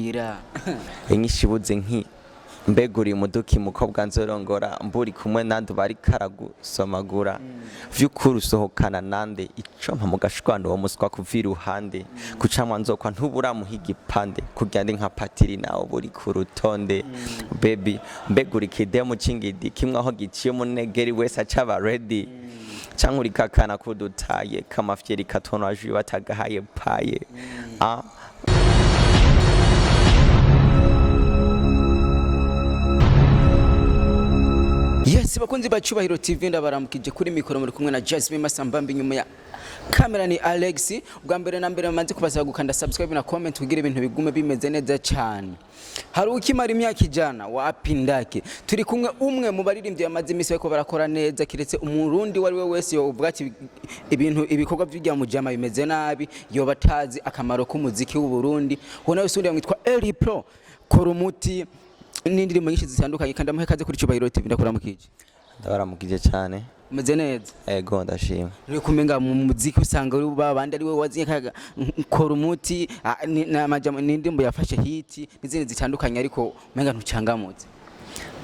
Ira. Inyishibuze nki mbega uri muduki mukobwa nzorongora mburi kumwe nande bari karagusomagura vy'ukuri usohokana nande ico mpa mu gashwano uwo muswa kuva iruhande kucamwa nzokwa ntuburamuha igipande kurya ndi nka patiri nawe buri ku rutonde. Baby, mbega uri kidemu c'ingidi kimwe aho giciye umunegeri wese acaba ready, canke uri kakana kudutaye kamafyeri katonajwi batagahaye paye, ah. Yes, bakunzi ba Cyubahiro TV, ndabaramukije. Kuri mikoro muri kumwe na Jasmine Masambambi, inyuma ya kamera ni Alex. Ubwa mbere na mbere manze kubasaba gukanda subscribe na comment kugira ibintu bigume bimeze neza cyane. Hari ukimara imyaka 100 wapi ndake. Turi kumwe umwe mu baririmbyi bamaze iminsi bariko barakora neza, kiretse umurundi wari we wese yovuga ati ibintu ibikorwa by'ujya mujama bimeze nabi, yoba atazi akamaro k'umuziki w'u Burundi. Uwo nawe sundi yamwitwa Eli Pro, kora umuti n'indirimbo nyinshi zitandukanye. Kandi amuhe kaze kuri Cyubahiro TV, ndakuramukije. Ndabaramukije cyane. Umeze neza? Ego, ndashima. Uri kumenga mu muziki usanga uri babandi ari we wazinye kaga kora umuti n'amajambo n'indirimbo yafashe hit n'izindi zitandukanye, ariko umenga ntucangamutse.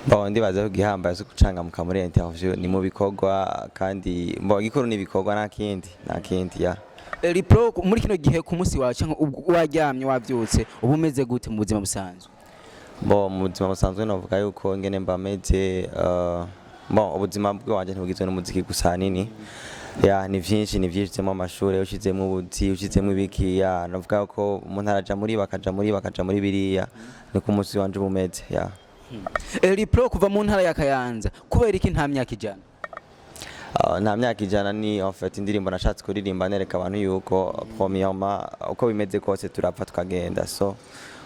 Bo, ndibaza ko igihambaye zo gucangamuka muri interview ni mu bikorwa, kandi mbo igikuru ni ibikorwa, nta kindi, nta kindi ya. Eli Pro, muri kino gihe ku munsi wawe cyangwa ubwo waryamye wavyutse, uba umeze gute mu buzima busanzwe? Bo, mu buzima busanzwe novuga yuko ngene mba meze, bon, ubuzima bwanje ntibugizwe n'umuziki gusa hanini, ya, ni vyinshi, ni vyinshi. Ushizemo amashure, ushizemo ubuzi, ushizemo ibiki, ya, novuga ko umuntu araja muri bakaja muri bakaja muri biriya, niko umunsi wanje uba umeze, ya. Eli Pro kuva mu ntara ya Kayanza, kubera iki nta myaka 100? Nta myaka 100 ni en fait indirimbo nashatse kuririmba nereka abantu yuko premièrement uko bimeze kose turapfa tukagenda, so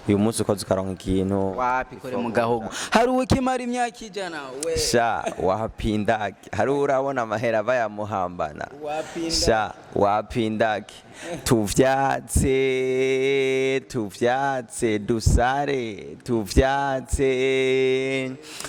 uyu munsi ukoze ukaronka ikintu. Wapi kore mu gahogo hari ukimara imyaka 100 we. Sha wapindake, hari urabona amahera bayamuhambana. Wapindake. Sha wapindake, tuvyatse tuvyatse dusare tuvyatse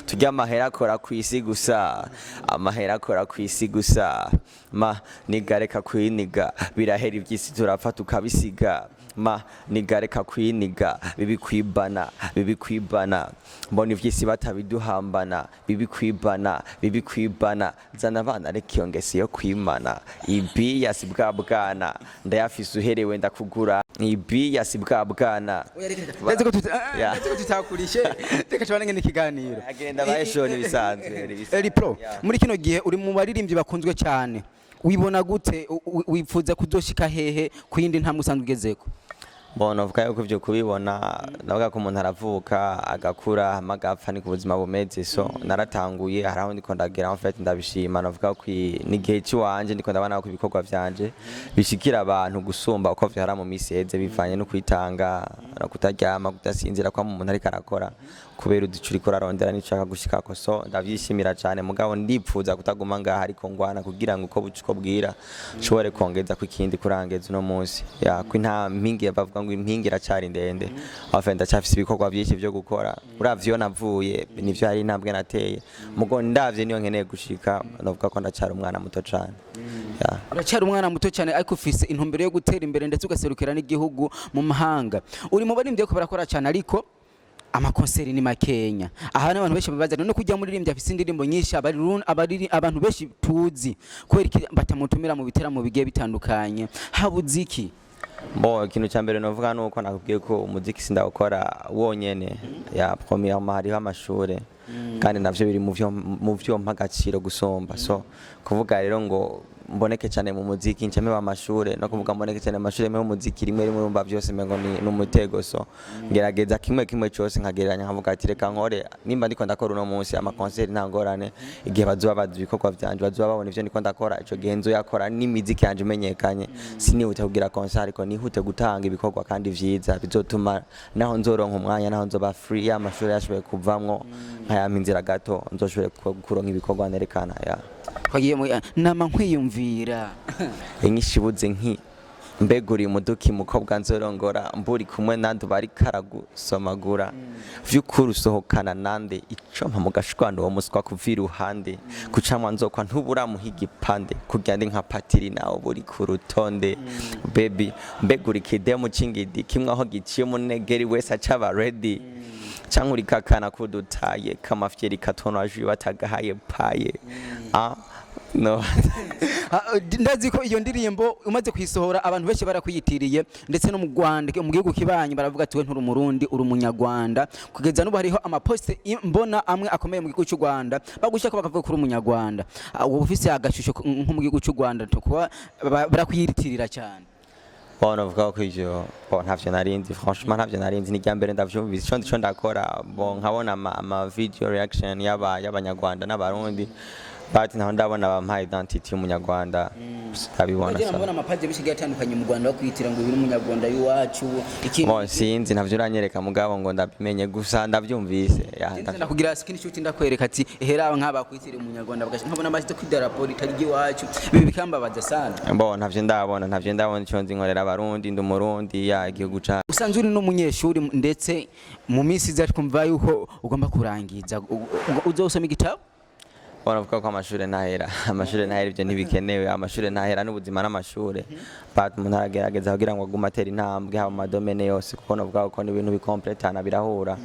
turya amahera akora kw'isi gusa, amahera akora kw'isi gusa. Ma nigareka kwiniga birahera ivy'isi turapfa tukabisiga. Ma nigareka kwiniga bibi kwibana bibi kwibana, mbona ivy'isi batabiduhambana bibi kwibana bibi kwibana. Zana abana reka iyo ngeso yo kwimana ibiya si bwa bwana ndayafise uherewe ndakugura ibiya si bwa bwana. Ndazi ko Yeah. ndazi ko tutakurishe, reka tubane n'ikiganiro. Agenda bayeshoni bisanzwe, ni. Eli Pro, Yeah. muri kino gihe uri mu baririmbyi bakunzwe cyane, wibona gute? Wipfuza kuzoshika hehe ku yindi ntambwe usanzwe ugezeko? Bon, navuga yuko ivyo kubibona, navuga ko umuntu aravuka agakura hama agapfa, niko ubuzima bumeze. So naratanguye, hari aho ndiko ndagera, en fait ndabishima. Navuga ko n'igihe ciwanje ndiko ndabona ko ibikorwa vyanje bishikira abantu gusumba uko vyahora mu misi iheze, bivanye no kwitanga no kutaryama, kudasinzira kwa umuntu ariko arakora kubera uduce uriko urarondera n'ico ushaka gushikako. So ndavyishimira cane, mugabo ndipfuza kutaguma ngaha, ariko ngwana kugira ngo uko buca uko bwira nshobore kongeza ko ikindi kurangeza uno munsi, ya, ko nta mpingi bavuga ngo impingi iracari ndende. Enfin, ndacyafise ibikorwa vyinshi vyo gukora. Uravye iyo navuye nivyo hari intambwe nateye, mugo ndavye niyo nkeneye gushika, novuga ko ndacyari umwana muto cane, ya. Uracyari umwana muto cyane, ariko ufise intumbero yo gutera imbere ndetse ugaserukira n'igihugu mu mahanga. Uri mu baririmbyi bariko barakora cyane, ariko amakonseri ni makenya. Aha n'abantu benshi babaza none kujya muririmbyi afise indirimbo nyinshi, abantu benshi tuzi, kubera iki batamutumira mu biteramo bigiye bitandukanye? Habuze iki? Bo, ikintu cya mbere novuga nuko nakubwiye ko umuziki sindawukora wonyene, ya. Premièrement hariho amashure, kandi navyo biri mu vyo mpa agaciro gusumba. So kuvuga rero ngo mboneke cyane mu muziki nce mpeba amashure, no kuvuga mboneke cyane mu mashure mpeba umuziki, rimwe rimwe urumva vyose mengo ni umutego. So ngerageza kimwe kimwe cyose nkagereranya, nkavuga ati reka nkore nimba ndiko ndakora uno munsi amakonseri, nta ngorane. Igihe bazoba bazi ibikorwa vyanje, bazoba babona ivyo ndiko ndakora, ico gihe nzoyakora n'imiziki yanje imenyekanye. Sinihute kugira concert, ariko nihute gutanga ibikorwa kandi vyiza bizotuma naho nzoronka umwanya, naho nzoba free, y'amashuri yashoboye kuvamwo nkayampa inzira gato, nzoshobore kuronka ibikorwa nerekana, ya. Twagiye mu nama nkwiyumvira. Inyishibuze nki Mbega uri muduki mukobwa nzorongora, mburi kumwe nande bari karagusomagura? Vy'ukuri usohokana nande? Ico mpa mu gashwano uwo muswa kuva iruhande kucamwa nzokwa ntuburamuha igipande kugira ndi nka patiri nawe buri ku rutonde. Baby, mbega uri kidemu c'ingidi kimwe aho giciye umunegeri wese acaba ready, canke uri kakana kudutaye kamafyeri katonwaje batagahaye paye? Ah no. Ah, ndazi ko iyo ndirimbo umaze kuyisohora abantu benshi barakuyitiriye, ndetse no mu Rwanda, mu gihugu kibanyi, baravuga ati: "We nturi Umurundi, uri Umunyarwanda." Kugeza n'ubu hariho amaposte mbona amwe akomeye mu gihugu cy'u Rwanda bagushaka bakavuga ko uri Umunyarwanda. Ah, uba ufise agashusho nko mu gihugu cy'u Rwanda, tukuba barakuyitirira cyane. Bon, navuga ko ivyo, bon, ntavyo narinzi, franchement ntavyo narinzi, ni mbere ndavyumvise. Ico ndico ndakora, bon, nkabona ama video reaction y'abanyarwanda n'abarundi, but ntaho ndabona bampa identity y'umunyarwanda, ndabibona. Wagira mbona amapaje menshi agiye atandukanye mu Rwanda bakwitira ngo uyu ni Umunyarwanda w'iwacu, ikindi. Bon, sinzi, ntavyo uranyereka mugabo ngo ndabimenye, gusa ndavyumvise ya. Ndetse ndakugira screenshot, ndakwereka ati: "Hera nk'aba kwitira Umunyarwanda," bagasha nkabona bashyize ku idarapo ritari iry'iwacu. Ibi bikambabaza sana. Bon, ntavyo ndabona, ntavyo ndabona. Ico nzi, nkorera abarundi, ndi umurundi ya igihugu ca Usanzwe uri n'umunyeshuri, ndetse mu minsi iza twumva yuko ugomba kurangiza, uzosoma igitabo. Baravuga ko amashure ntahera, amashure ntahera, ibyo ntibikenewe, amashure ntahera n'ubuzima n'amashure, but umuntu aragerageza kugira ngo agume atera intambwe haba mu madomene yose, kuko novuga ko n'ibintu bikompletana, birahura,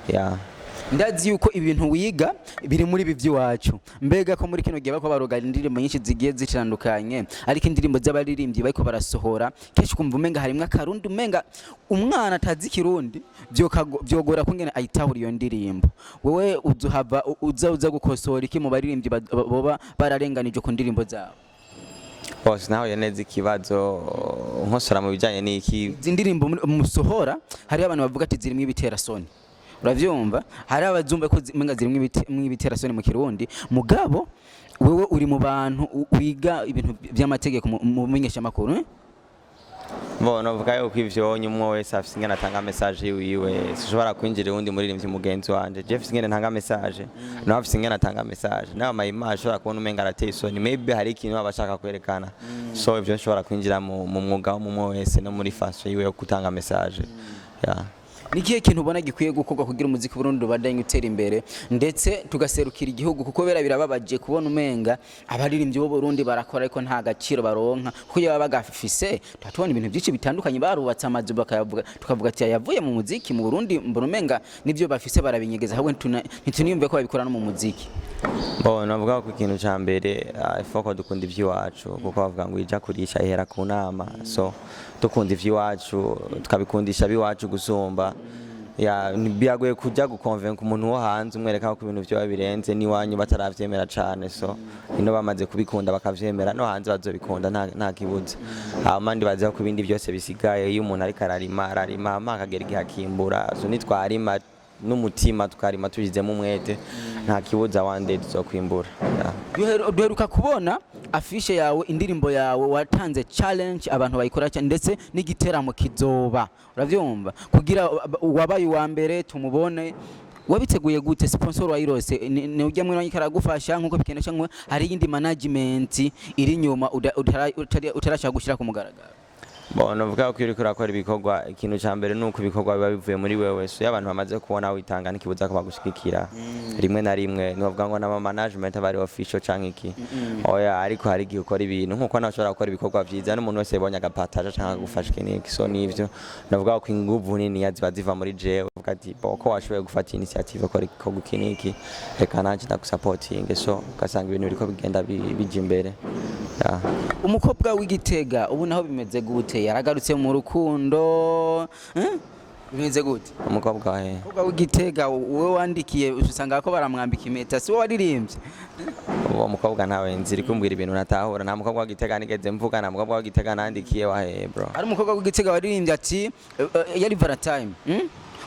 yeah. Ndazi yuko ibintu wiga biri muri ibi by'iwacu. Mbega ko muri kino gihe bariko baroga indirimbo nyinshi zigiye zitandukanye, ariko indirimbo z'abaririmbyi bariko barasohora kenshi ukumva umenga harimwo akarundi, umenga umwana atazi ikirundi vyogora kungene ayitahura iyo ndirimbo. Wewe uzohava uza gukosora iki mu baririmbyi boba bararenganije ku ndirimbo zabo? Bose nahuye neza ikibazo, nkosora mu bijanye n'iki? Izi ndirimbo musohora, hariho abantu bavuga ati zirimo ibiterasoni, uravyumva? Hari abazumva ko umenga zirimwo ibiterasoni mu kirundi. Mugabo wewe uri mu bantu wiga ibintu by'amategeko mu menyeshamakuru, eh? Bo, novuga yuko ivyo umwe wese afise ingene atanga message yiwiwe. Sinshobora kwinjira uwundi muririmbyi mugenzi wanje. Je mfise ingene ntanga message, nawe afise ingene atanga message, nawe ama image ashobora kubona umenga arateye isoni, maybe hari ikintu aba ashaka kwerekana. So ivyo nshobora kwinjira mu mwuga w'umwe wese no muri façon yiwe yo gutanga message, yeah. Ni ikihe kintu ubona gikwiye gukorwa kugira umuziki w'Uburundi ubandanye utera imbere, ndetse tugaserukira igihugu? Kuko bera birababaje kubona umenga abaririmbyi b'u Burundi barakora ariko nta gaciro baronka, kuko iyo baba bagafise tuba tubona ibintu byinshi bitandukanye, barubatse amazu bakayavuga, tukavuga ati yavuye mu muziki mu Burundi. Mbona umenga nibyo bafise barabinyegeza, ahubwo ntituniyumve ko babikora no mu muziki. Bo, navuga ko ikintu ca mbere, il faut ko dukunda ivy'iwacu, kuko bavuga ngo ija kurisha ihera ku nama. So dukunda ivy'iwacu, tukabikundisha abiwacu gusumba ya biragoye kuja gukonvenka umuntu wo hanze umwereka ko ibintu vyoba birenze n'iwanyu bataravyemera cane. So ino bamaze kubikunda bakavyemera, no hanze bazobikunda, nta kibuza. Hama ndibaza ko ibindi byose bisigaye, iyo umuntu ariko ararima, ararima hama akagera igihe akimbura. So nitwarima n'umutima, tukarima tubishizemo umwete, nta kibuza one day tuzokwimbura, yeah. Duheruka kubona afishe yawe, indirimbo yawe watanze challenge, abantu bayikora cyane, ndetse n'igiteramo kizoba, uravyumva, kugira wabaye uwa mbere tumubone. Wabiteguye gute? Sponsor wayirose? Ni ujya mwene karagufasha nkuko bikenesha, cyangwa hari iyindi management iri inyuma utarashaka gushyira ku mugaragaro? Bon, novuga ko iyo uriko urakora ibikorwa, ikintu ca mbere ni uko ibikorwa biba bivuye muri wewe. So iyo abantu bamaze kubona witanga, ntikibuza ko bagushigikira. Rimwe na rimwe ntibavuga ngo n'ama management aba ari official canke iki, oya, ariko hari igihe ukora ibintu nkuko nawe ushobora gukora ibikorwa vyiza n'umuntu wese yabonye agapataje canke agufasha iki n'iki. So nivyo navuga ko inguvu niniya ziba ziva muri jewe, uvuga ati: "Bo, ko washoboye gufata initiative, ukora igikorwa iki n'iki, reka nanje ndagusapotinge." So ugasanga ibintu biriko bigenda bija imbere, yeah. Umukobwa w'Igitega ubu naho bimeze gute? Yaragarutse mu rukundo, eh? Bimeze gute? Umukobwa wahe? Umukobwa w'Igitega wowe wandikiye, usanga ko baramwambika impeta, si wowe waririmbye? Uwo mukobwa ntawe nzi, uri kumbwira ibintu natahura. Nta mukobwa w'Igitega nigeze mvuga, nta mukobwa w'Igitega nandikiye. Wahe, bro? Hari umukobwa w'Igitega waririmbye ati yari Valentine,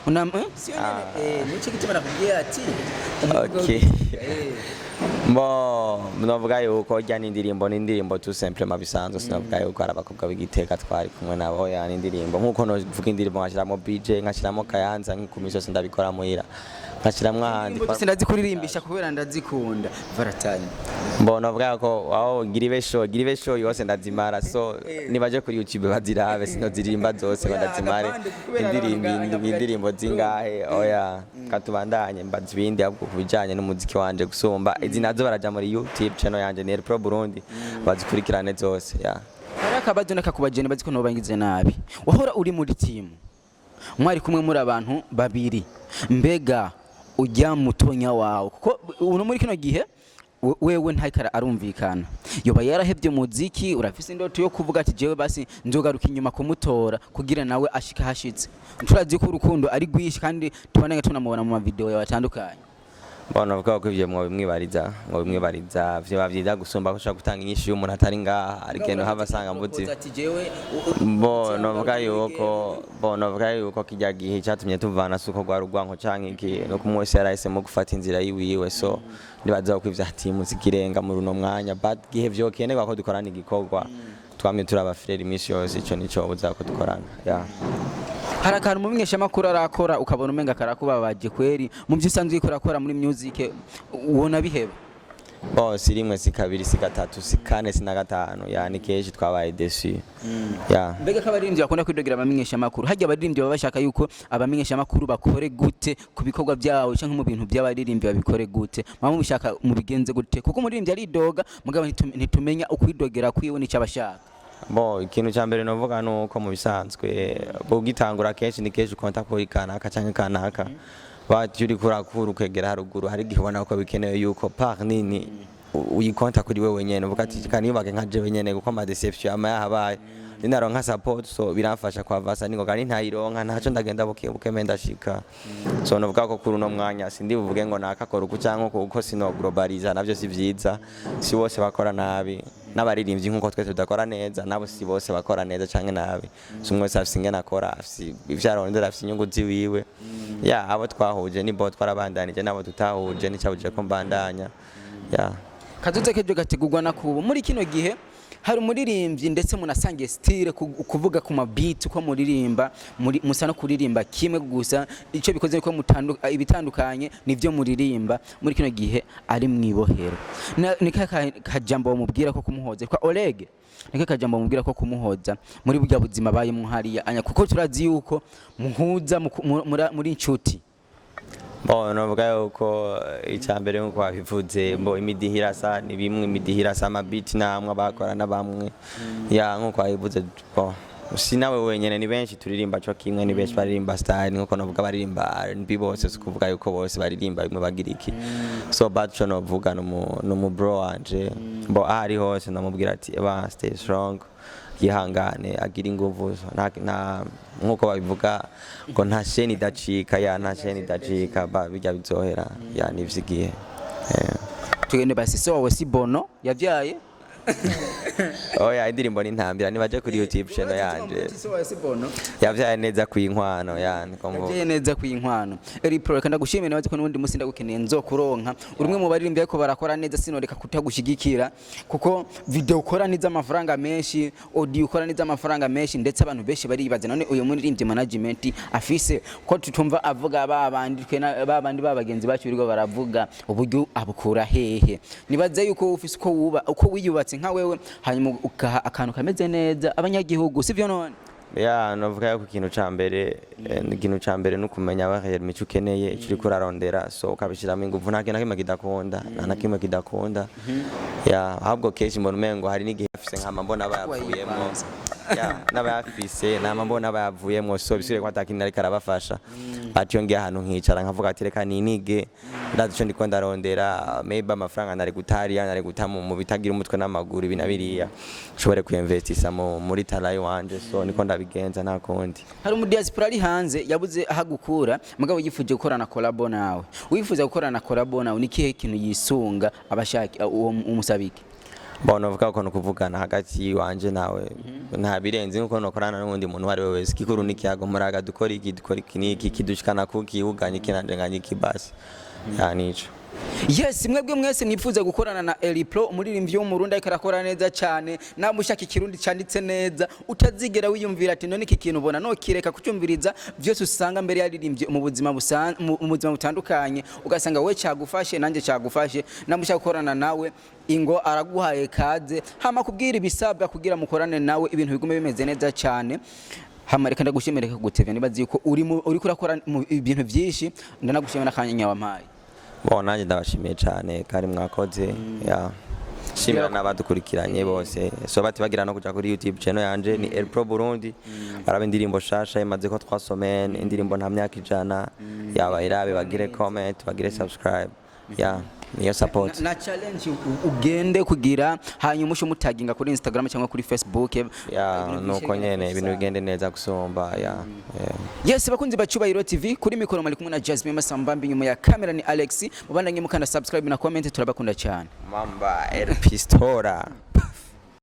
Una, eh? Si yo nyene? Nico gituma nakubwiye ati umukobwa Okay. w'Igitega. Bo novuga yuko rya n'indirimbo, n'indirimbo tout simplement bisanzwe. Sinavuga yuko ari abakobwa b'Igitega twari kumwe nabo. Ya, n'indirimbo nkuko novuga indirimbo nkashiramo BJ, nkashiramo Kayanza, nk'uko imisi yose ndabikora muhira, nkashiramwo ahandi. Indirimbo zose ndazikuririmbisha kubera ndazikunda, Valentine. Mbo novuga ko aho gira ibe show, gira ibe show yose ndazimara. So nibaje kuri YouTube bazirabe, sinozirimba zose ngo Oya, ndazimare. agapande kubera Indirimbo abantu indwi, indirimbo zingahe? Oya, katubandanye mbaza ibindi ahubwo ku bijanye n'umuziki wanje gusumba izi nazo. Baraja muri YouTube channel yanje ni El Pro Burundi, bazikurikirane zose ya. Hari akabazo nakakubajene bazi ko nobangize nabi. Wahora uri muri timu, mwari kumwe muri abantu babiri. Mbega ujya mutonya wawe, kuko uno muri kino gihe wewe ntariko arumvikana, yoba yarahevye muziki? Urafise indoto yo kuvuga ati jewe basi nzogaruka inyuma kumutora kugira nawe ashika hashitse? Turazi ko urukundo ari rwinshi kandi tubandanye tunamubona mu mavideo yawe atandukanye. Mbona uvuga ko ivyo mwobimwibariza, vyoba vyiza gusumba ko ushobora gutanga inyishu y'umuntu atari ngaha, ariko hava asanga mbuzi. Ati jewe Bo novuga yuko kijya gihe cyatumye tuvana suko rwa rugwanko canke iki, nuko umwe wese yarahisemo gufata inzira yiwiwe. So ndibaza ko ivya timu zikirenga muri uno mwanya, but gihe vyokenerwa ko dukorana igikorwa, twamye turi abafrères imisi yose, ico nico buza ko dukorana, yeah. Hari akantu umumenyeshamakuru arakora ukabona umenga karakubabaje kweri, mu byo usanzwe uriko urakora muri music ubona biheba? Bo si rimwe, si kabiri, si gatatu, si kane, si na gatanu, ya, ni kenshi twabaye déçus, ya. Mbega ko abaririmbyi bakunda kwidogera abamenyeshamakuru, harya abaririmbyi baba bashaka yuko abamenyeshamakuru bakore gute ku bikorwa byabo, canke mu bintu by'abaririmbyi babikore gute? Muba mubishaka mubigenze gute? Kuko umuririmbyi aridoga, mugabo ntitumenya ukwidogera kwiwe n'icyo abashaka. Bo ikintu cya mbere novuga nuko mu bisanzwe bugitangura kenshi ni kenshi ukonta kuri kanaka canke kanaka, but iyo uriko urakura ukegera haruguru, hari igihe ubona ko bikenewe yuko part nini uyikonta kuri wewe nyene, uvuga ati reka niyubake nka jewe nyene, kuko ama déception ama yahabaye, ninaronka support so biramfasha kwavasa ningoga, nintayironka ntaco ndagenda buke buke mbe ndashika. So novuga ko kuri uno mwanya sindi buvuge ngo nakakora uku canke uku, kuko sino globaliza navyo si vyiza. Si bose bakora nabi n'abaririmbyi, nkuko twese tudakora neza, nabo si bose bakora neza canke nabi. So umwe wese afise ingene akora, afise ivyo arondera, afise inyungu ziwiwe, ya. Abo twahuje ni bo twarabandanije, n'abo tutahuje nicabujije ko mbandanya, ya. Kazoza kejo gategurwa na kubu. Muri kino gihe hari umuririmbyi ndetse munasangiye style, kuvuga ku mabeat uko muririmba, musa no kuririmba kimwe gusa, icyo bikoze ko ibitandukanye nivyo muririmba. Muri kino gihe ari mwibohero. Ni kahe kajambo bamubwira ko kumuhoza kwa Oleg? Ni kahe kajambo bamubwira ko kumuhoza muri burya buzima bayemwo hariya anya, kuko turazi yuko muhuza muri inshuti? Bon, novuga yuko icya mbere nkuko wabivuze, mbo imidiho irasa, ni bimwe, imidiho irasa, amabeat namwe abakora na bamwe, ya, nkuko wabivuze. Bon, si nawe wenyene, ni benshi turirimba co kimwe, ni benshi baririmba style nkuko novuga baririmba R&B bose, si kuvuga yuko bose baririmba bimwe bagira iki. So but co novuga numu bro wanje, mbo aho ari hose ndamubwira ati eba stay strong, yihangane, agira inguvu. Nta nkuko babivuga ngo nta sheni idacika, ya, nta sheni idacika, ba bijya bizohera, ya, ni ivy'igihe. Tugende basi, so wawe si Bono yavyaye? Oya, indirimbo ni ntambira, nibaje kuri YouTube channel yanje. So wawe si Bono? Yavyaye neza kw'inkwano, ya, niko mvuga. Yavyaye neza kw'inkwano. Eri Pro, reka ndagushimire, nabaze ko n'ubundi musi ndagukeneye nzokuronka. Uri umwe mu baririmbyi ariko barakora neza, sinoreka kutagushigikira, kuko video ukora ni z'amafaranga menshi, audio ukora ni z'amafaranga menshi, ndetse abantu benshi baribaza none uyu muririmbyi management afise ko tutumva avuga ba bandi twe ba bandi ba bagenzi bacu birirwa baravuga, uburyo abukura hehe? Nibaze yuko ufise uko wuba, uko wiyubatse nka wewe, hanyuma ukaha akantu kameze neza abanyagihugu, sivyo none? Ya, novuga yuko ikintu ca mbere ni ukumenya barrière mico ukeneye, ico uriko urarondera, so ukabishiramo inguvu. Nta kintu na kimwe kidakunda, nta na kimwe kidakunda, ya. Ahubwo kenshi mbona umengo hari n'igihe afise nkama mbona abayavuyemwo, ya, n'abayafise nama mbona abayavuyemwo, so bisubire ko atakintu ariko arabafasha. But iyo ngiye ahantu nkicara nkavuga ati reka ninige, ndazi ico ndiko ndarondera, maybe amafaranga nari gutariya nari guta mu bitagira umutwe n'amaguru, ibi na biriya, nshobore kuyinvestisa muri talent wanje. So niko ndabigenza, nta kundi. Hari umudiaspora ari hanze yabuze aho agukura, mugabo yifuje gukorana collabo nawe. Wifuza gukorana collabo nawe, ni kihe kintu yisunga abashaka uwo umusabike? Bon, novuga ko nukuvugana hagati wanje nawe, nta birenze, nkuko nokorana n'uwundi muntu uwo ari we wese. Kikuru ni kiyago muraga, dukora iki, dukora iki n'iki, kidushikana kuki, uganye iki nanje nganye iki, basi, ya, nico. Yes, mwebwe mwese mwifuza gukorana na Elipro, umuririmbyi wo mu Burundi ariko arakora neza cyane, namwe ushaka Ikirundi cyanditse neza, utazigera wiyumvira ati: "None iki kintu ubona nokireka kucyumviriza?" Byose usanga mbere yaririmbye mu buzima mu buzima butandukanye, ugasanga we cyagufashe, nanjye cyagufashe. Namwe ushaka gukorana nawe, ingo araguhaye kaze, hama kubwira ibisabwa kugira mukorane nawe, ibintu bigume bimeze neza cyane. Hama reka ndagushimire kugutevya, nibazi yuko uriko urakora mu ibintu byinshi. Ndanagushimira n'akanya wampaye. Bon, nanjye ndabashimiye cyane kandi mwakoze. Ya, shimira n'abadukurikiranye bose. So batibagira no kuja kuri YouTube channel yanje, ni El Pro Burundi, baraba indirimbo shasha imaze ko 3 semaines, indirimbo Nta Myaka Ijana. Yaba irabe, bagire comment, bagire subscribe. Ya, niyo support. Na challenge ugende kugira, hanyuma ushe umutaginga kuri Instagram cyangwa kuri Facebook. Ya. Ibintu Nuko byinshi. nyene ibintu bigende neza gusumba. Ya. Yes, bakunzi ba Cyubahiro TV, kuri mikoro mali kumwe na Jasmine Masambambi, nyuma ya kamera ni Alex. Mubandanye mukanda subscribe na comment, turabakunda cyane. Mamba El Pistola.